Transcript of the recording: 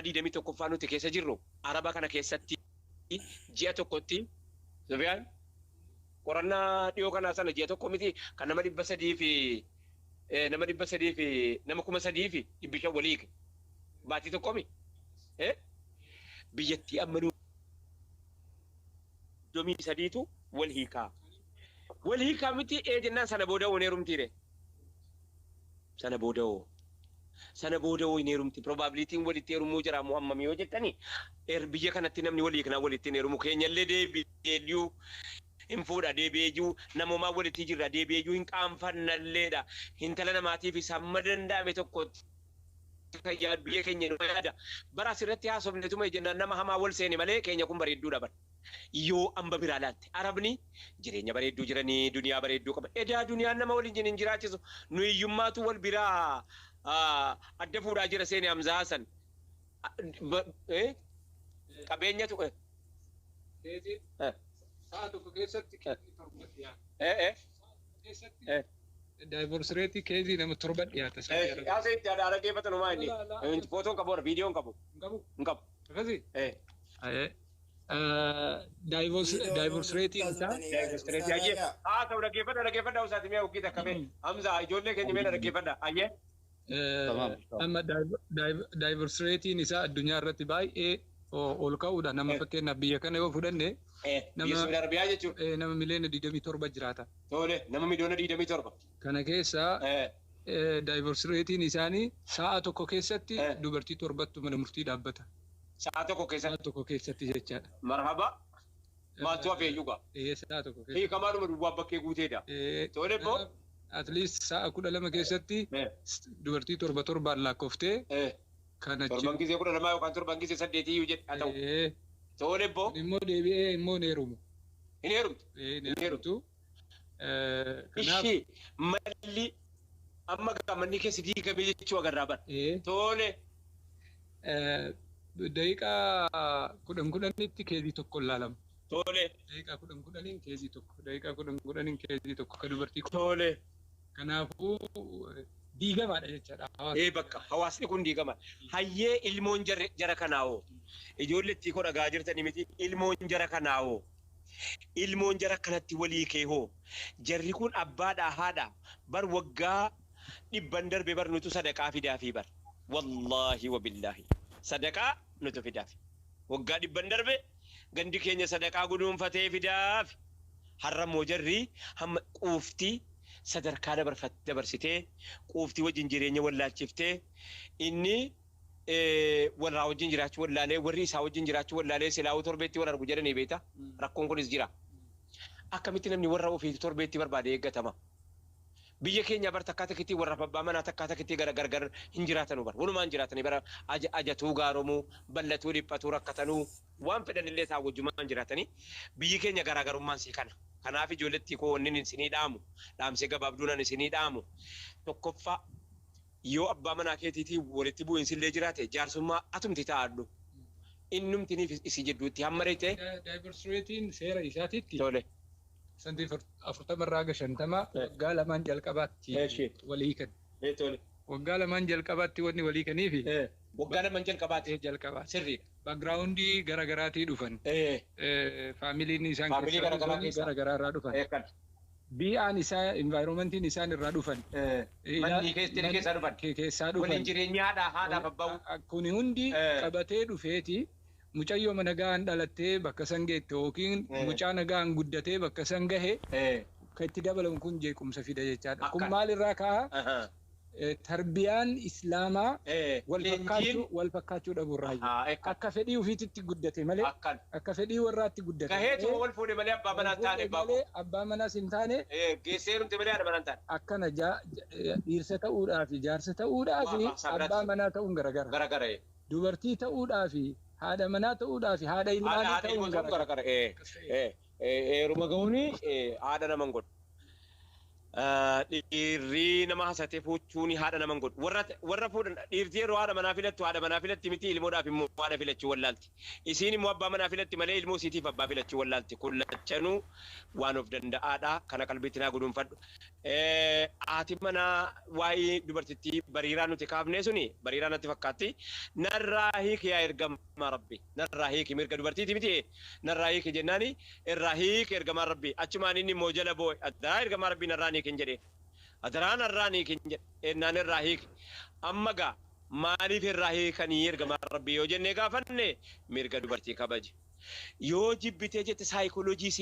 21ffaa nuti keessa jirru Araba kana keessatti ji'a tokkotti, Sufiyaan, qorannaa dhiyoo kanaa sana ji'a tokko miti kan nama 300 fi nama 300 fi nama 3,500 walii hiike baatii tokko mi biyyattii amma 33tu wal hiikaa wal hiikaa miti ee jennaan, sana booda hin heerumtiire, sana booda hoo, sana booda hoo hin heerumti. Probabilityn walitti heerumuu jira moo hammam yoo jettani, biyya kanatti namni walii kanaa walitti hin heerumu. Keenyallee deebi'eeyyuu hin fuudha, deebi'eeyyuu namoomaa walitti jirra, deebi'eeyyuu hin qaanfannalleedha. Intala namaatiifis hamma danda'ame tokkotti kan yaadu biyya keenya nu yaada. Bara asirratti haasofnetuma jennaan nama hamaa wal seene malee keenya kun bareedduudha bara. Yoo amba biraa laalte, Arabni jireenya bareedduu jiranii, duniyaa bareedduu qaba. Edaa duniyaan nama waliin hin jiraachisu. Nu hiyyummaatu wal biraa adda fuudhaa jira seene, Hamzaa Hasan. Qabeenyatu. Sa'a tokko keessatti case torba dhiyaata. Keessatti divorce rate case nama torba dhiyaata. Yaasa itti aadaa dhaggeeffatan homaa inni. Footoon qabu, viidiyoon qabu. Hin qabu. Hin qabu. Akkasii? Divorce rate isaa. Divorce rate, ayyee. Haa ta'u, dhaggeeffadha, dhaggeeffadha usaati mee oggii takka mee. Hamza, ijoollee keenya mee dhaggeeffadha. Ayyee. Amma divorce ratein isaa addunyaa irratti baay'ee ol ka'uudha. Nama fakkeenyaaf biyya kana yoo fudhanne, Biyya Saudi Arabiyaa jechuudha. Nama miliyoona 27 jiraata. Tole, nama miliyoona 27. Kana keessaa divorce ratein isaanii sa'a tokko keessatti dubartii torbattu mana murtii dhaabbata. Sa'a tokko keessatti. Sa'a tokko keessatti jechaadha. Marhaba. Maaltu hafee iyyuu gaa? Sa'a tokko keessatti. Hiikamaadhuma duwwaa bakkee guuteedha. Tole immoo. At least sa'a 12 keessatti dubartii torba torbaan lakkoftee kan achi. Torban gisee 12 yookaan torban gisee saddeetii iyyuu jedhe haa ta'u. Tole immoo. Immoo deebi'ee immoo hin heerumu. Hin heerumtu. Hin heerumtu. Kanaaf. Ishii malli amma manni keessa diigame jechuu agarraa bara. Tole. Daqiiqaa 10 10tti case tokko ilaalama. Tole. Daqiiqaa 10 10n case tokko, daqiiqaa 10 10n case tokko kan dubartii. Tole. Kanaafuu diigamaadha jechaadha. Ee, bakka hawaasni kun diigama. Hayyee, ilmoon jara kanaawoo. Ijoollee koo dhagaa jirtanii miti, ilmoon jara kanaawoo. Ilmoon jara kanatti walii kee hoo. Jarri kun abbaadhaa haadha bar waggaa dhibban darbe bar nutu sadaqaa fidaafii bar. Wallaahi wabillaahi. Sadaqaa nutu fidaafi. Waggaa dhibban darbe gandi keenya sadaqaa guduunfatee fidaafi. Har'a immoo jarri hamma quuftii sadarkaa dabarsitee, quuftii wajjin jireenya wallaalchiftee, inni warraa wajjin jiraachuu wallaalee, warri isaa wajjin jiraachuu wallaalee, silaa'uu torbeetti wal argu jedhanii beekta. Rakkoon kunis jira. Akkamitti namni warra ofiitu torbeetti barbaade eeggatama? Biyya keenya bar takkaa takkitti warra abbaa manaa takkaa takkitti gara gargar hin jiraatanu bar. Walumaan jiraatanii bara ajatuu gaaromuu, bal'atuu, dhiphatuu, rakkatanuu, waan fedhan illee isaa wajjumaan jiraatanii, biyyi keenya garaagarummaan sii kana. Kanaaf ijoolletti koo wanni isinii dhaamu, dhaamsee gabaabduunaan isinii dhaamu, tokkoffaa, yoo abbaa manaa keetiitii walitti bu'iinsi illee jiraate, jaarsummaa atumti taa'adhu. Innumtiniif isii jidduutti hamma reetee. Divorce ratein seera isaatiitti Tole. santii 40 irraa haga 50 waggaa lamaan jalqabaatti walii hiikan. Tole. Waggaa lamaan jalqabaatti wanni walii hiikaniifi. Waggaa lamaan jalqabaatti. Jalqabaatti. Sirriidha. Background gara garaatii dhufan. Familyn isaan Family gara garaa keessaa. gara garaa irraa dhufan. Kan. Bi'aan isaa, environmentiin isaan irraa dhufan. Manni keessaa dhufan. Keessaa dhufan. Waliin jireenya haadhaa haadhaaf abbaa. Kuni hundi qabatee dhufeeti mucayyoo nagaan dhalattee bakka san geette yookiin mucaa nagaan guddatee bakka san gahe kan itti dabalamu kun jeequmsa fida jechaadha. Kun maalirraa ka'a? Tarbiyaan Islaamaa wal fakkaachuu dhabuurraa, akka fedhii ofiititti guddate malee, akka fedhii warraatti guddate. Gaheetu wal fuudhe malee abbaa manaa hin taane. Malee abbaa manaas hin taane. Geessee heerumte malee haadha manaa hin taane. Akkana dhiirsa ta'uudhaa fi jaarsa ta'uudhaa fi abbaa manaa ta'uun garagara. Garagara. Dubartii ta'uudhaa fi haadha manaa ta'uudhaa fi haadha ilmaanii ta'uun garagara. Heeruma gahuuni haadha nama hin godhu. Dhiirri nama hasatee fuuchuun haadha nama hin godhu. Warra fuudhan dhiirti yeroo haadha manaa filattu haadha manaa filatti miti, ilmoodhaaf immoo haadha filachuu wallaalti. Isiin immoo abbaa manaa filatti malee ilmoo isiitiif abbaa filachuu wallaalti. Kun lachanuu waan of danda'aadha. Kana qalbiitti naa guduunfadhu. Haati manaa waa'ee dubartittii Bariiraa nuti kaafnee suni Bariiraa natti fakkaatti. Narraa hiiki yaa ergamaa Rabbi. Narraa hiiki, mirga dubartiiti miti, narraa hiiki jennaani irraa hiiki ergamaan Rabbi. Achumaan inni immoo jala boo'e. Adaraa ergamaa Rabbi, narraa hiikin jedhee. Adaraa narraa hiikin jedhe. Ennaan irraa hiiki. Amma gaa maaliif irraa hiikanii ergamaan Rabbi yoo jennee gaafanne, mirga dubartii kabaje. Yoo jibbitee jette saayikooloojii